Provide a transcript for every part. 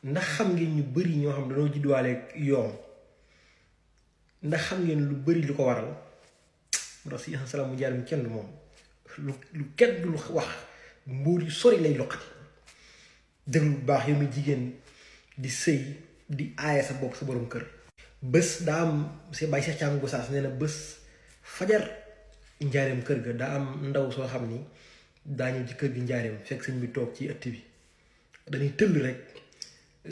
ndax xam ngeen ñu bari ñoo xam dañoo judduwaale yoon ndax xam ngeen lu bari lu ko waral moo tax si salaam mu jaarum kenn moom lu kenn du wax mbuur yu sori lay loqati déglu bu baax yow mi jigéen di sëy di aaya sa bopp sa borom kër bés daa am si bàyyi Cheikh Thiam Gosaas nee na bés fajar njaareem kër ga daa am ndaw soo xam ni daa ñëw ci kër gi njaareem fekk sëñ bi toog ci ëtt bi dañuy tëll rek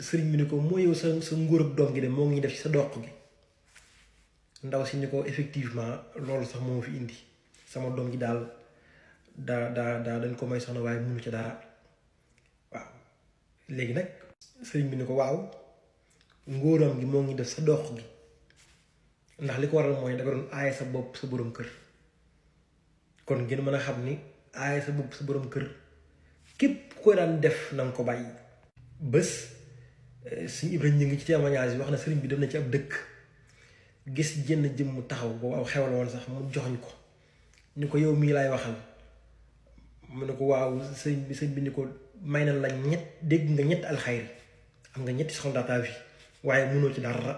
sëriñ bi ni ko moo yow sa nguur ak doom gi de moo ngi def ci sa doq gi ndaw si ni ko effectivement loolu sax moo fi indi sama doom gi daal daa dañ ko may soxna waaye mënu ca dara waaw léegi nag sëriñ bi ni ko waaw ngóoram gi moo ngi def sa doq gi ndax li ko waral mooy da nga doon aaye sa bopp sa borom kër kon ngeen mën a xam ni aaye sa bopp sa borom kër képp koy daan def na nga ko bàyyi bés suñu Ibrahima ñu ngi ci témoignage yi wax na sëriñ bi dem na ci ab dëkk gis jenn jëm mu taxaw boobu aw xew la woon sax mu joxoñ ko ni ko yow mii laay waxal mu ne ko waaw sëñ bi ni ko may na la dégg nga ñett alxayri am nga ñetti soxla daataa fi waaye mënoo ci dara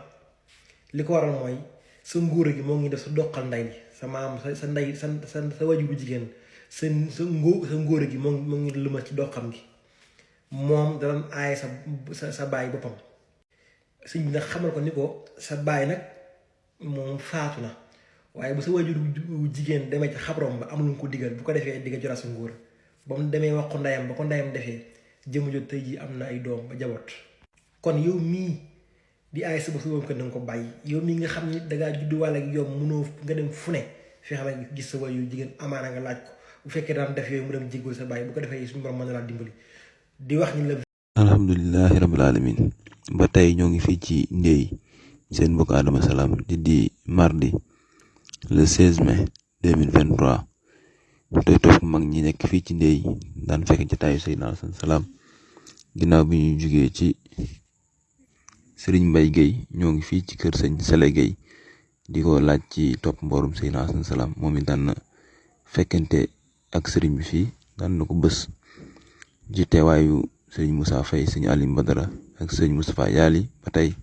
li ko waral mooy sa nguur gi moo ngi def sa doqal ndey li sa maam sa ndey sa wajuru jigéen sa ngóor gi moo ngi luma ci doqam gi moom daan aaye sa baay boppam sëñ bi nag xamal ko ni ko sa baay nag moom faatu na waaye bu sa wajuru jigéen demee ci xabrom ba am lu mu ko digal bu ko defee digga joraa sa nguur ba mu demee wax ko ndeyam ba ko ndeyam defee jëmu jot tey ji am na ay doom ba jaboot kon yow mii di aay sa bopp sa bopp ko na nga ko bàyyi yow mii nga xam ni dangaa judduwaale ak yow mënoo nga dem fu ne fi xam ne gis sa wajuru jigéen amaana nga laaj ko bu fekkee daan def yooyu mu dem jéggul sa bàyyi bu ko defee suñu borom mën na laa dimbali di wax ni la alhamdulilahi rabbil alamin ba tey ñoo ngi fii ci Ndéy seen mbokk Adama Salam di mardi le 16 mai 2023 tey topp mag ñi nekk fii ci Ndéy daan fekk jataayu Seydina Alassane Salam ginnaaw bi ñu jugee ci Serigne Mbaye Gueye ñoo ngi fii ci kër sëñ Sele Gueye di ko laaj ci topp mboorum Seydina Alassane Salam moom it daan na fekkente ak Serigne bi fii daan na ko bés ci teewaayu Serigne Moussa Faye sëñ Alim Badara ak Serigne Moustapha Yaali ba tey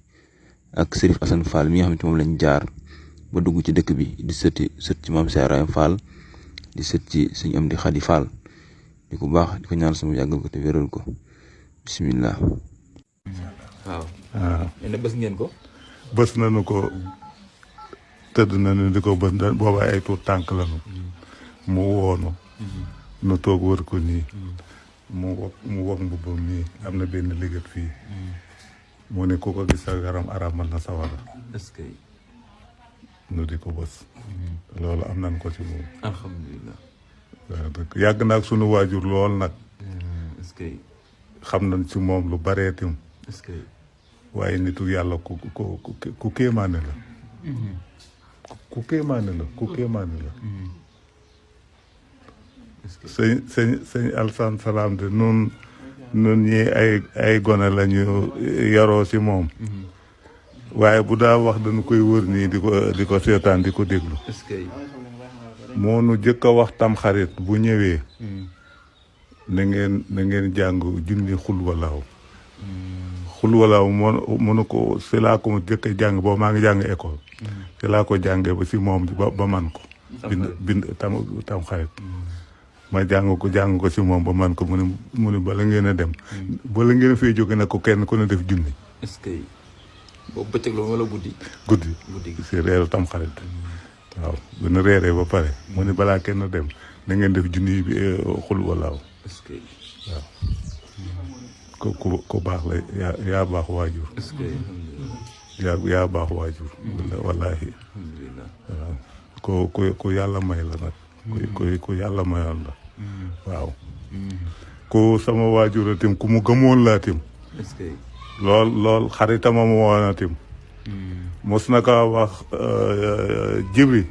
ak Serif Assane Fall mi nga xamante moom lañ jaar ba dugg ci dëkk bi di sët ci maam Seeraayam Fall di sët ci sëñ Amdi Xadi Fall di ko baax di ko ñaan sama yàggal ko te wéral ko bismillah. waaw ne bés ngeen ko bés nañu ko tëdd nañu di ko bés booba ay tuut tànk lañu mu woonu nu toog wër ko nii mu wog mbubbam nii am na benn liggéey fii mu ne ku ko gis sa yaram aramal na sawara est-ce que nu di ko bés loolu am nañ ko ci moom alhamdulilah yàgg na ak sunu waajur lool nag est-ce que xam nañ ci moom lu bareetim est-ce que waaye nitu yàlla ku kéemaane la ku kéemaane la sëñ Alassane Salam de nun ñi ay gone lañu yaroo ci moom waaye bu daa wax dañu koy wër nii di ko seetaan di ko déglu moo nu jëkk a wax tam xarit bu ñëwee na ngeen jàng junni xulwalaaw mënu ko si laa ko jëkk a jàng boobu maa ngi jàng école si laa ko jàngee ba si moom ba man ko bind tam xarit ma jàng ko si moom ba man ko mu ne bala ngeen a dem bala ngeen a fay jóge nag ko kenn ku ne def junni est-ce que boobu bëccëg la wala guddi si reeru tam xarit waaw bu nu reeree ba pare mu ne balaa kenn dem na ngeen def junni bi xul walaaw est-ce que waaw ku baax la yaa baax waajur est-ce que yaa baax waajur wallaahi waaw ku yàlla may la nag ku yàlla mayoon la waaw ku sama waajur a tim ku mu gëmoon laa tim est-ce que lool xaritama mu woon a tim mos na ko wax jibri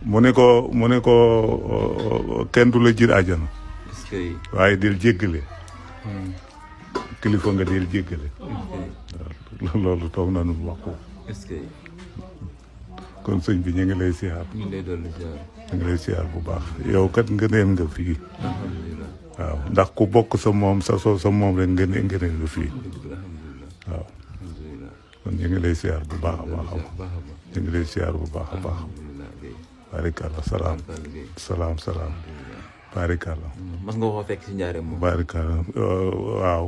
mu ne ko kenn du la jir àjjana waaye del jéggale kilifa nga del jéggale loolu toog nañu wax ko kon sëñ bi ñu ngi lay siyaar bu baax yow kat nga neen nga fii waaw ndax ku bokk sa moom sa moom rek ngeen lu fii waaw kon ñu ngi lay siyaar bu baax a baax ñu ngi lay siyaar bu baax a baax barikàlla salaam barikàlla mas nga ko fekk si njaareem moom barikàlla waaw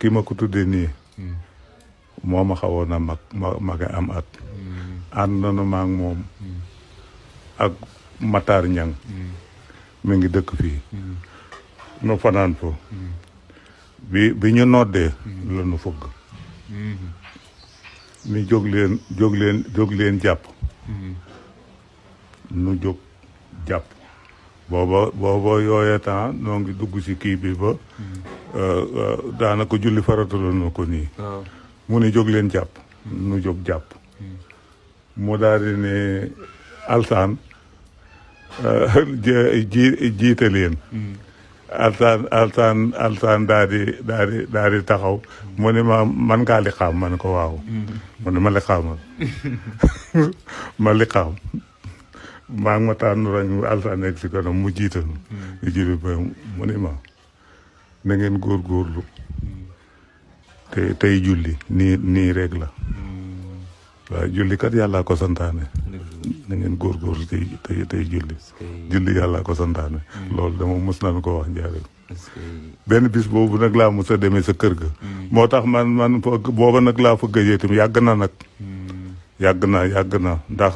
ki ma ko tuddee nii moo ma xawoon a mag am at ànd na ma ak moom ak Matar Ñang mi ngi dëkk fii nu fanaan fo bi ñu noddee la nu fëgg ni jóg leen jàpp nu jóg jàpp booba yooyee temps noo ngi dugg ci kii bi ba daanaka julli faratalo na ko nii mu ni jóg leen jàpp nu jóg jàpp mu daal di ne alsaan jiite leen alsaan daal di taxaw mu ne ma man ngaa li xaam man ko waaw mu ne ma li xaamal ma li xaam maa ngi ma tànn rañ alsaan nekk si kanam mu jiital ñu jiital ba mu ne ma na ngeen góorgóorlu tey julli nii rek la waaw julli kat yàllaa ko santaane na ngeen góorgóorlu tey julli yàllaa ko santaane loolu dama mos nañ ko wax njaareem benn bis boobu nag laa mos a demee sa kër ga moo tax man booba nag laa fa gëjee tamit yàgg na nag yàgg na ndax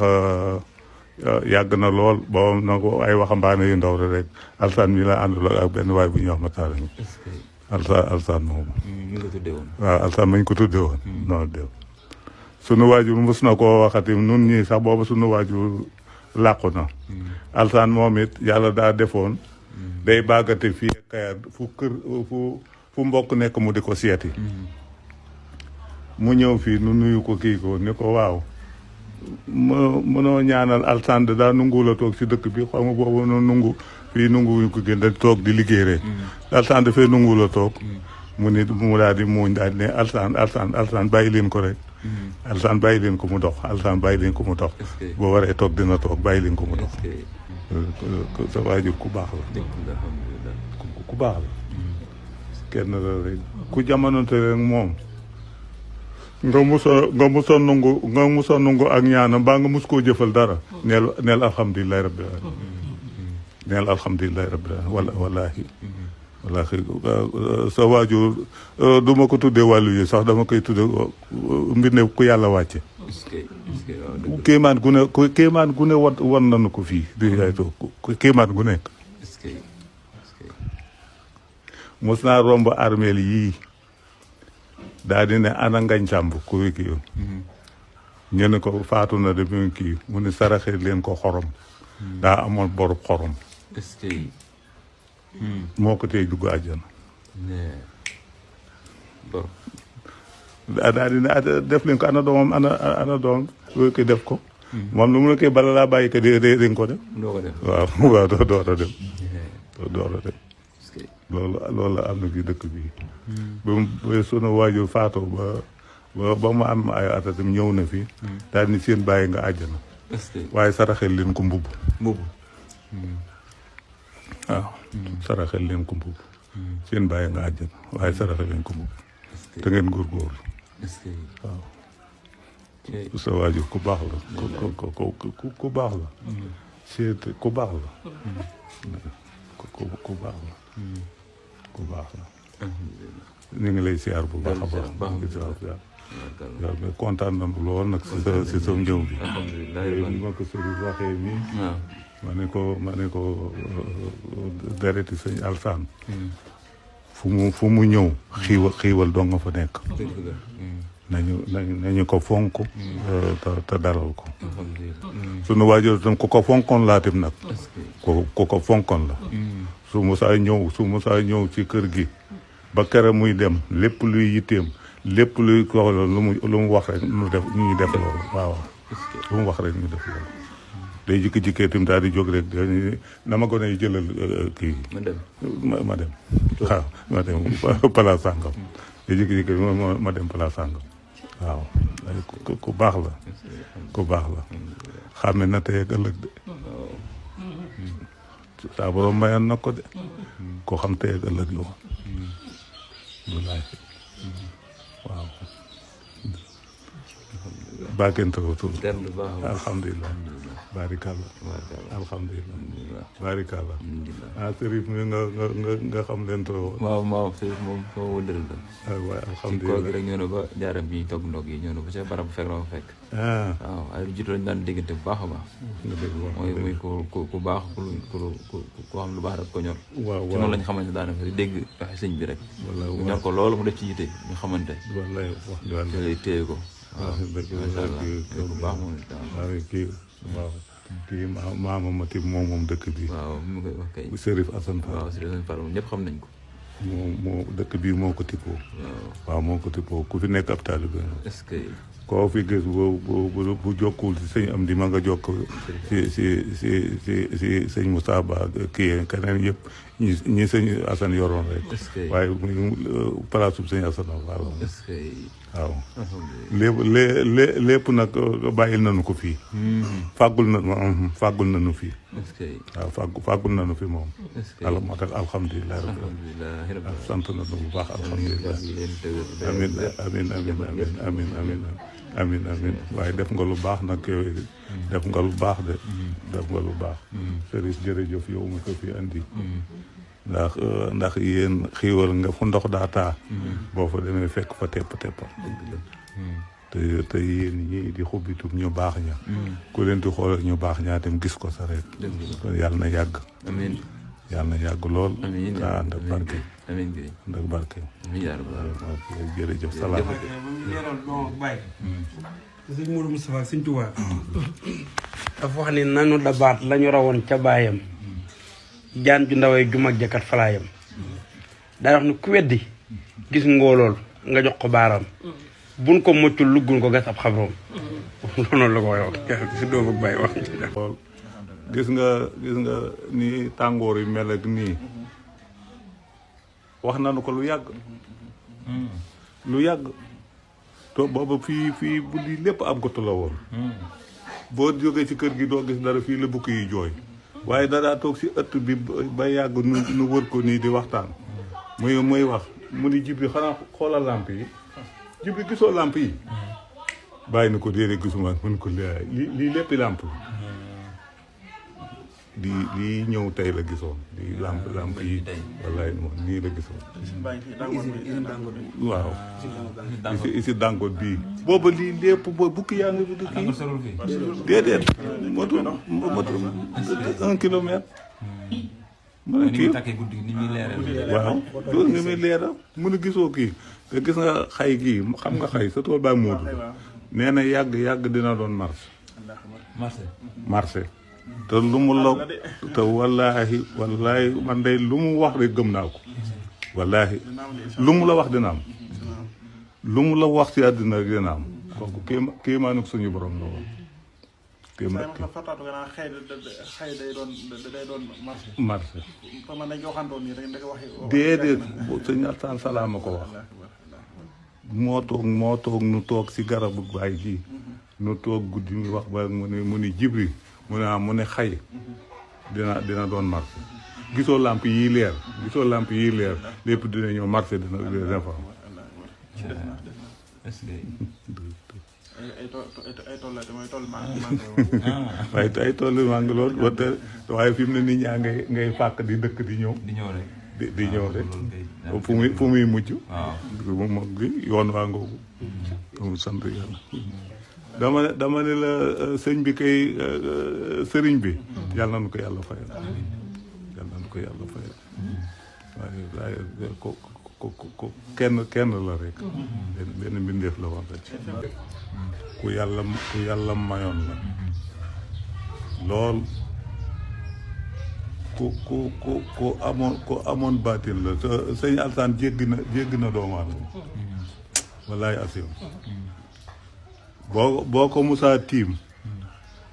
yàgg na lool booba nag ay waxambaane yu ndaw rek alsaan mi la àndul ak benn waay bu ñuy wax Matar alsaan moomu waaw alsaan mañ ko tudde woon non déw sunu waajur mos na koo waxati nun ñii sax booba sunu waajur làqu na alsaan moom it yàlla daa defoon day bàggate fii Kayar fu mbokk nekk mu di ko seeti mu ñëw fii nu nuyu ko kii ko ni ko waaw mënoo ñaanal alsaan daa nungu la toog si dëkk bi xam nga boobu noonu nungu fii nungu ko gën da toog di liggéey rek alsaan dafay nungu la toog mu daal di muuñ daal di ne alsaan bàyyi leen ko rek alsaan bàyyi leen ko mu dox alsaan bàyyi leen ko mu dox boo waree toog dina toog bàyyi leen ko mu dox sa waajur ku baax la ku baax la kenn la rek ku jamononte rek moom nga musa nungu ak ñaanam mbaa nga mus koo jëfal dara neel alhamdulilahi rabbil alamin neel alhamdulilahi rabbil alamin wallaahi sa waajur du ma ko tuddee wàllu yi sax dama koy tudde mbir ne ku yàlla wàcce kéemaan gu ne wan nañu ko fii di yaay toog kéemaan gu nekk mos naa romb armeel yii daal di ne ana ngañ càmb ku kii yoon ñu ne ko faatu na de bi kii mu ne saraxe leen ko xorom daa amoon borub xorom moo ko tey dugg àjjana daal di ne def leen ko ana doomam ana doomam loolu koy def ko moom lu mu ne koy bala laa bàyyi ko dañ ko def waaw door a dem loolu la am na ci dëkk bi ba sunu waajur faatoo ba mu am ay atatam ñëw na fi daal ni seen bàyyi nga àjjana waaye saraxel leen ko mbubb waaw saraxel leen ko mbubb seen bàyyi nga àjjana waaye saraxel leen ko mbubb te ngeen góorgóorlu waaw sa waajur ku baax la ku baax la seet ku baax la ku baax la ku baax la ñu ngi lay siyaar bu baax a baax waaw mais kontaan nañu lool nag si sa njëw bi ni ma ko sëriñ waxee nii ma ne ko dereti sëñ Alsaan fu mu ñëw xiiwal doo nga fa nekk nañu ko fonk te dalal ko sunu waajur tam ku ko fonkoon laa tim nag ku ko fonkoon la su musaa ñëw ci kër gi ba kere muy dem lépp luy yitteem lépp luy ko lu mu wax rek ñu def loolu waaw lu mu wax rek ñu def loolu day jikki-jikkee tim daal di jóg rek na ma gone yi jëlal kii ma dem waaw ma dem place sàngam day jikki-jikkee ma dem place sàngam waaw ku baax la ku baax la xàmme na tey ak ëllëg de saa borom mayoon na ko de ko xam tey ak ëllëg la woon wallaahi waaw baakente ko tur alhamdulilah barikalla alhamdulilah barikalla Serif mi nga xam leen to waaw Serif moom foo wëndëral la waaye ci alhamdulilah koor gi rek ñëw na ba jaaram bi togg ndog yi ñëw na ba ca barab fekk la ma fekk waaw ay lu jiitu lañu daan déggante bu baax a baax mooy muy ku baax ku xam lu baax rek ko ñor waaw ci noonu lañ xamante daanaka di dégg waxe sëñ bi rek mu ñor ko loolu mu def ci yite ñu xamante wallaay wax lay téye ko waaw bu baax moom waaw kii maama ma tib moom dëkk bi waaw mu koy wax kay Serif Assane Fall waaw Serif Assane Fall moom ñëpp xam nañ ko moo dëkk bii moo ko tippoo waaw moo ko tippoo ku fi nekk ab taalibe est-ce que koo fi gis bu jokkuwul si sëñ am di ma nga jokk si sëñ Moussa Ba kii keneen yëpp ñi sëñ Assane yoroon rek waaye place sub sëñ Assane waaw waaw lépp nag bàyyil nañu ko fii fàggul nañu fii waaw fàggul nañu fi moom moo tax alhamdulilah rabbil sant nañu bu baax alhamdulilah amin waaye def nga lu baax nag yooyu def nga lu baax de def nga lu baax Serif jërëjëf yow mu ko fi andi ndax yéen xiiwal nga fu ndox daa taa boo fa demee fekk fa tepp te yéen ñii di xubbitum ñu baax ña ku leen di xoolal ñu baax ñaa dem gis ko sa rek kon yàlla na yàgg amiin yàlla na yàgg lool ànd ak barke amiin ànd ak barke jërëjëf salaam sëñ Modou Moustapha sëñ Touba dafa wax ni nanu dabaat lañu rawoon ca baayam jaan ju ndawee ju mag jakat falaayam daa wax ni ku weddi gis ngóolool nga jox ko baaraam buñ ko moccul luggul ko gas ab xabroom loolu la ko wax si doo bëgg bàyyi wax xool gis nga ni tàngoor yi mel ak nii wax nañu ko lu yàgg to booba fii bu di lépp ab gotu la woon boo jógee ci kër gi doo gis dara fii la bukki yi jooy waaye dadaa toog si ëtt bi ba yàgg nu wër ko nii di waxtaan muy wax mu ni Jibri xanaa xoolal làmp yi Jibri gisoo làmp yi bàyyi na ko déedéet gisuma mën ko lii léppi làmp lii ñëw tey la gisoon lii làmp yi wallaay moom nii la gisoon waaw isi dangoot bii booba lii lépp bukki yaa ngi bëgg kii déedéet motul 1 kilomètre mën a kii waaw loolu nga muy leeral mën a gisoo kii te gis nga xay gii xam nga xay sa tool baa muudu nee na yàgg dina doon marché te lu mu la te wallaahi man day lu mu wax rek gëm naa ko wallaahi lu mu la wax dina am lu mu la wax ci àddina rek dina am kooku kéemaanu suñu borom la woon xëy day doon marché déedéet sëñ Alsaan Salaam a ko wax moo toog nu toog si garabu baay ji nu toog guddi ñu wax ba mu ni Jibri mu ne xay dina doon marché gisoo lamp yi leer lépp dina ñëw marché dina fa waaye ay tool maa ngi lool waaye fi mu ne nit ñaa ngay fàq di dëkk di ñëw di ñëw rek fu muy mujj moom gi yoon waa ngoogu mu sant yàlla dama ne la sëñ bi kay sëriñ bi yàlla nañu ko yàlla fayal waaye ko kenn la rek benn mbindeef la woon rek ku yàlla mayoon la lool ku amoon baatin la te sëñ Alsaan jéggi na doomu aadama wallaay asim boo ko musaa tiim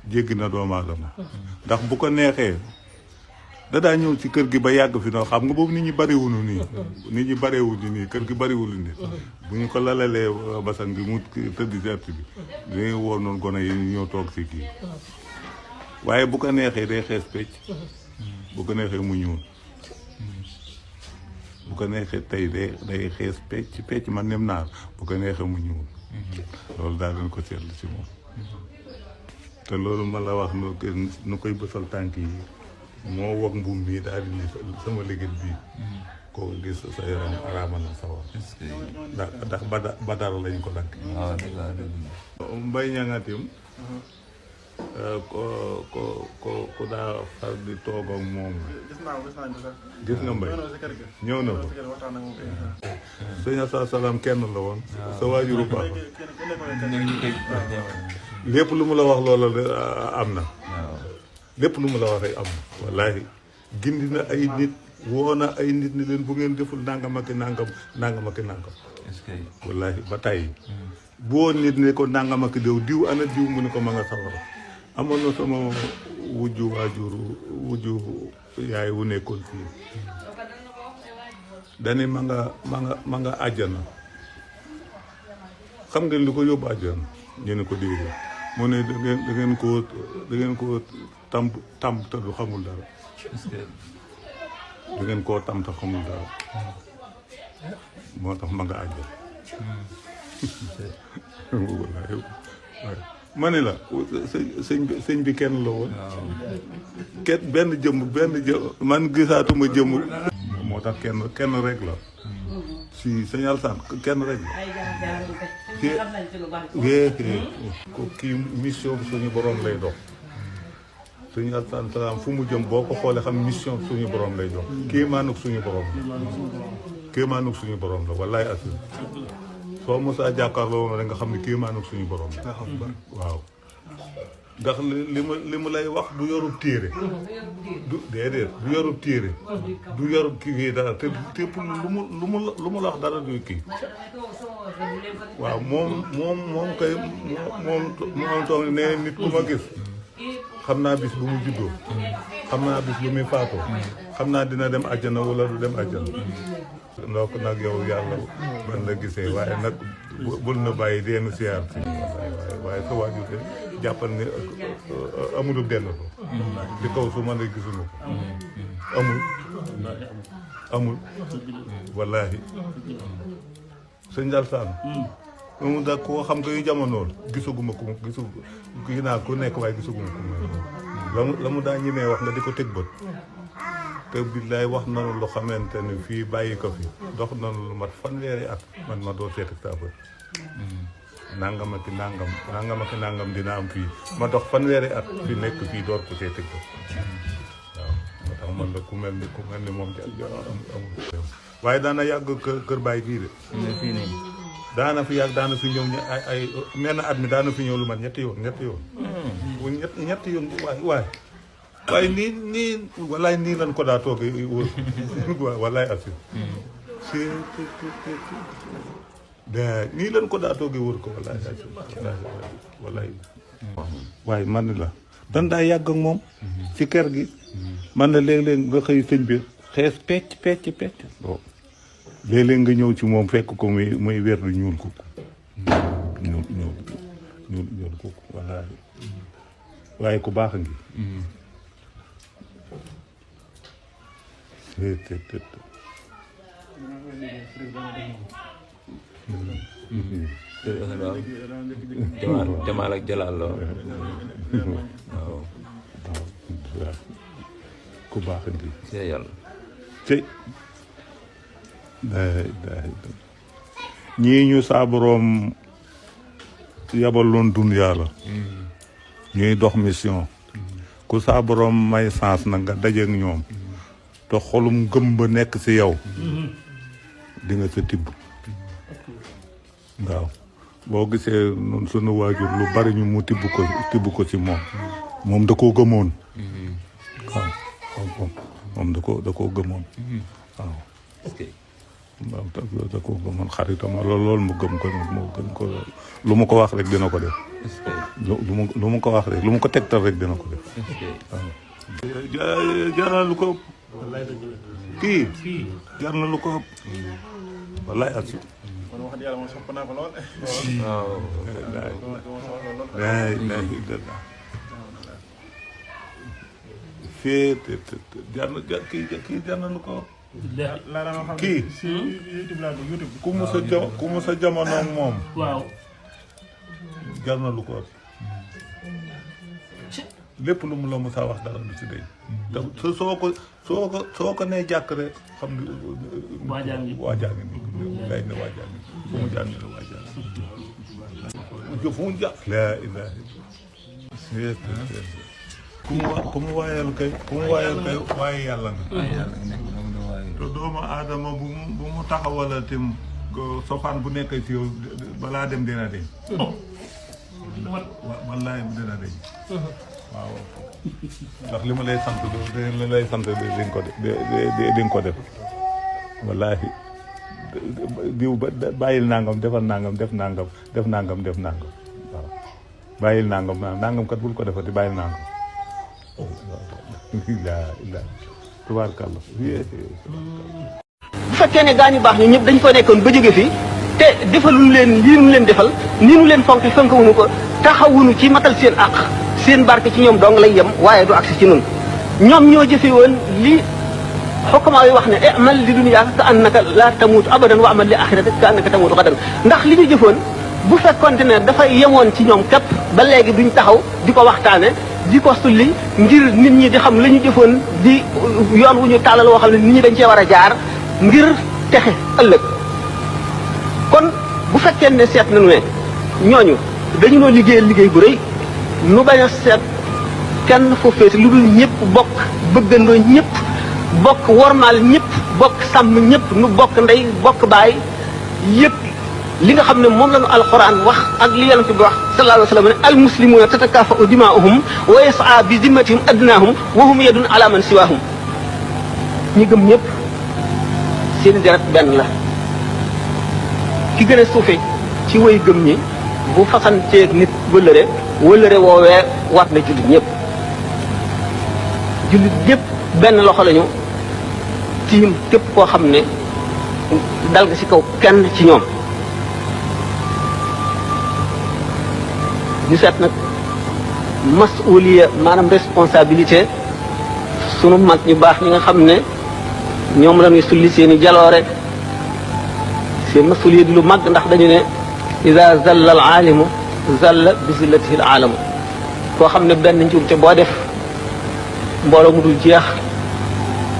jéggi na doomu aadama ndax bu ko neexee dadaa ñëw ci kër gi ba yàgg fi noonu xam nga boobu nit ñi bariwuñu nii kër gi bariwul nit bu ñu ko lalalee basan bi mu tëdd si ëtt bi dañuy woo noonu gone yi ñëw toog si kii waaye bu ko neexee day xees pecc bu ko neexee mu ñuul bu ko neexee tey day xees pecc man nem naar bu ko neexee mu ñuul loolu daal dañ ko seetlu ci moom te loolu ma la wax nu koy bësal tànk yi moo wog mbuum bii daal di sama liggéey bii koo gis sa yaram araamal na sawar ndax badar lañ ko dakk mbay ñangatim ko daa far di toog ak moom gis nga mbay ñëw na ko sëñ Asa Salaam kenn la woon sa waajuru baax lépp lu mu la wax loola de am na lépp lu mu la wax rek am na wallaahi gindi na ay nit woo na ay nit ni leen bu ngeen deful nangam ak nangam wallaahi ba tey boo nit ne ko nangam ak diw ana diw mu ne ko ma nga sawara amoon na sama wujju yaay wu nekkoon fii dani ma nga àjjana xam ngeen li ko yóbbu àjjana ñu ne ko déedéet mu ne da ngeen koo tam te du xamul dara da ngeen koo tam te xamul dara moo tax ma nga àjjana ma ne la sëñ bi kenn la woon benn jëmm man gisaatuma jëmm moo tax kenn rek la si sëñ Alsaan kenn rek la ko kii mission suñu borom lay dox sëñ Alsaan Salaam fu mu jëm boo ko xoolee xam mission suñu borom lay dox kéemaanug suñu borom la wallaay assi soo mosaa jàkkaarloo woon rek nga xam ne kéemaanug suñu borom la waaw ndax li mu lay wax du yorub téere du déedéet du yorub téere du yorub kii dara te tépp lu mu la wax dara du kii waaw moom kay moom toog ne nit ku ma gis xam naa bis bu mu juddoo xam naa bis bu muy faatoo xam naa dina dem àjjana wala du dem àjjana donc nag yow yàlla man la gisee waaye nag bul na bàyyi deenu siyaar si waaye sa waajur de jàppal ne amulu denn ko di kaw su man a gisuñu ko amul wallaahi sëñ Alsaan moom da koo xam nga yu jamonoon gisaguma ko kii naa ku nekk waaye gisaguma ko la mu daa ñemee wax nga di ko teg bët te billaay wax nanu lu xamante ni fii bàyyi ko fi dox nanu lu mat fanweeri at man ma doo seeti saa bët nangam ak nangam dina am fii ma dox fanweeri at fi nekk fii door ko seeti ko waaw moo tax man la ku mel ni moom amul waaye daana yàgg kër baay gii de daana fi yàgg daana fi ñëw ay menn at mi daana fi ñëw lu man ñetti yoon ñetti yoon waaye nii walaay nii lan ko daa toogee wër walaay assi nii lan ko daa toogee wër ko walaay assi walaay waaye man ni la dan daa yàgg ak moom ci kër gi man na léeg-léeg nga xëy sëñ bi xees pecc léeg-léeg nga ñëw ci moom fekk ko muy weer du ñuul ko ñuul ko walaay waaye ku baax a ngi Jamaal ak Jalaal la waaw ku baax a ngi see yàlla tey ñii ñu saa boroom yabaloon dunyaa la ñuy dox mission ku saa boroom may sens nag nga dajeek ñoom te xolum gëm ba nekk ci yow di nga sa tibb waaw boo gisee noonu sunu waajur lu bari ñu mu tibb ko ci moom da koo gëmoon waaw moom da koo gëmoon waaw da koo gëmoon xaritama lool mu gëm ko lu mu ko wax rek dina ko def lu mu ko wax rek lu mu ko tegtal rek dina ko def waaw jar na lu ko kii jar na lu ko wallaay ak si man wax dëgg yàlla moom sopp naa ko lool waaw fii jar na kii jar na lu ko kii ku mu sa jamono moom waaw jar na lu ko ëpp lépp lu mu la musa wax dara du si deñ te soo ko nee jàkk rek xam ne waajaa ngi nii lay ne waajaa ngi fu mu jàng la waajaa ngi fu mu jàkk laa ilaha ku mu waayal kay waaye yàlla nga te doomu aadama bu mu taxawala tim sofaan bu nekk ci yow balaa dem dina deñ wallaay dina deñ waaw ndax li ma lay sant li lay sant di nga ko def wallaahi diw ba bàyyil nangam defal nangam def nangam waaw bàyyil nangam kat bul ko defati bàyyil nangam illa tubaarkàlla bu fekkee ne gaa ñu baax ñu ñëpp dañ fa nekkoon ba jóge fii te defaluñu leen lii nu leen defal nii nu leen fonk fonkawuñu ko taxawuñu ci matal seen àq seen barke ci ñoom dong lay yem waaye du agsi ci nun ñoom ñoo jëfe woon li xokkamaa yi wax ne amal li dunyaa ka annaka la tamuutu abadan wa amal li axirati ka annaka tamuutu xadan ndax li ñu jëfoon bu fekkonte ne dafay yemoon ci ñoom képp ba léegi duñ taxaw di ko waxtaane di ko sulli ngir nit ñi di xam la ñu jëfoon di yoon wu ñu tàllal woo xam ne nit ñi dañ cee war a jaar ngir texe ëllëg kon bu fekkee ne seet nañu ne ñooñu dañu noo liggéey bu rëy nu bañ a seet kenn foo féete lu dul ñëpp bokk bëggandoo ñëpp bokk wormaal ñëpp bokk sàmm ñëpp nu bokk ndey bokk baay yëpp li nga xam ne moom la ñu alxuraan wax ak li yonent bi wax sallallahu alayhi wa sallam ne al muslimuuna tatakaafa'u dimaa'uhum wa yas'a bi zimmatihim adnaahum wa hum yadun ala man siwaahum ñi gëm ñëpp seen deret benn la ki gën a suufe ci way gëm ñi bu fasanteeg nit wëllëre woowee waat na jullit ñëpp benn loxo lañu tiim képp koo xam ne dal nga ci kaw kenn ci ñoom ñu seet nag masuliya maanaam responsabilité sunu mag ñu baax ñi nga xam ne ñoom la ñuy sulli seeni jaloore seen masuliya di lu mag ndax dañu ne ida zalla al aalimu zalla bi zillatihi al aalamu koo xam ne benn njuumte boo def mbooloo mu dul jeex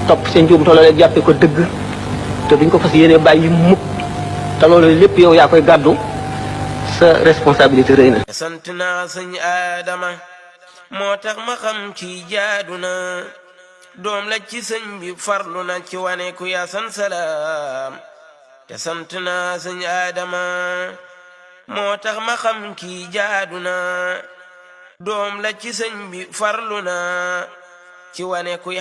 topp seen njuumte loolee jàppe ko dëgg te duñ ko fas yéene bàyyi mukk te loolu lépp yow yaa koy gàddu sa responsabilité rëy na. sant naa sëñ Adama moo tax ma xam ci jaadu na doom la ci sëñ bi farlu na ci wane ku yasan salaam te sant naa sëñ Adama moo tax ma xam kii jaadu na doom la ci sëñ bi farlu na ci wane kuy